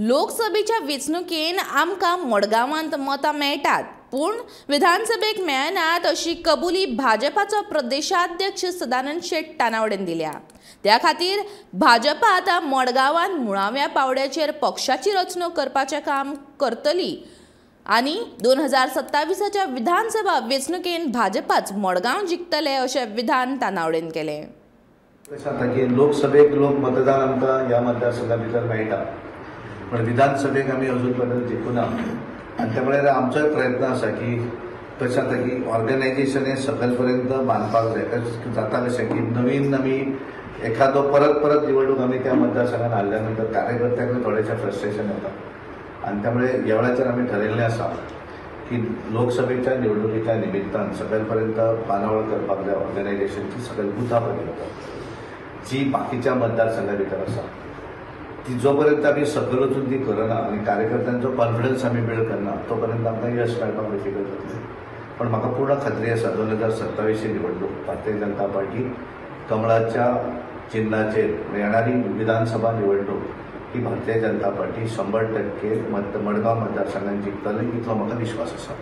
लोकसभेच्या वेंचणुकेन आमकां मडगांवांत मतां मेळटात पूण विधानसभेक मेळनात अशी कबुली भाजपाचो प्रदेशाध्यक्ष सदानंद शेट तानावडेन दिल्या. त्या खातीर भाजपा आतां मडगांवांत मुळाव्या पावड्याचेर पक्षाची रचणूक करपाचें काम करतली आनी 2027च्या विधानसभा वेंचणुकेन भाजपाच मडगांव जिखतले अशें विधान तानावडेन केलें. कशें जाता की लोकसभेक लोक मतदान आमकां ह्या मतदारसंघा भितर मेळटा, पण विधानसभेक आमी अजून पर्यंत जिखूना. आनी त्या मुळे आमचोय प्रयत्न आसा की कशें जाता की ऑर्गनायजेशन हें सकयल पर्यंत बांदपाक जाय. जाता कशें की नवीन आमी एखादो परत परत निवडणूक आमी त्या मतदारसंघान हाडल्या नंतर कार्यकर्त्यांकूय थोडेशें फ्रस्ट्रेशन येता. आनी त्यामुळे ह्या वेळाचेर आमी ठरयल्लें आसा की लोकसभेच्या निवडणुकीच्या निमित्तान सकयल पर्यंत बांदावळ करपाक जाय ऑर्गनायजेशनची, सकयल बुथा पर्यंत जी बाकीच्या मतदारसंघा भितर आसा ती जो पर्यंत आमी सकयल वचून ती करना आनी कार्यकर्त्यांचो कॉन्फिडन्स आमी बिल्ड करना तो पर्यंत आमकां यश मेळपाक डिफिकल्ट जातलें. पण म्हाका पूर्ण खात्री आसा 2027 निवडणूक भारतीय जनता पार्टी कमळाच्या चिन्हाचेर येणारी विधानसभा निवडणूक ही भारतीय जनता पार्टी 100% मडगांव मतदारसंघात जिखतली इतलो म्हाका विश्वास आसा.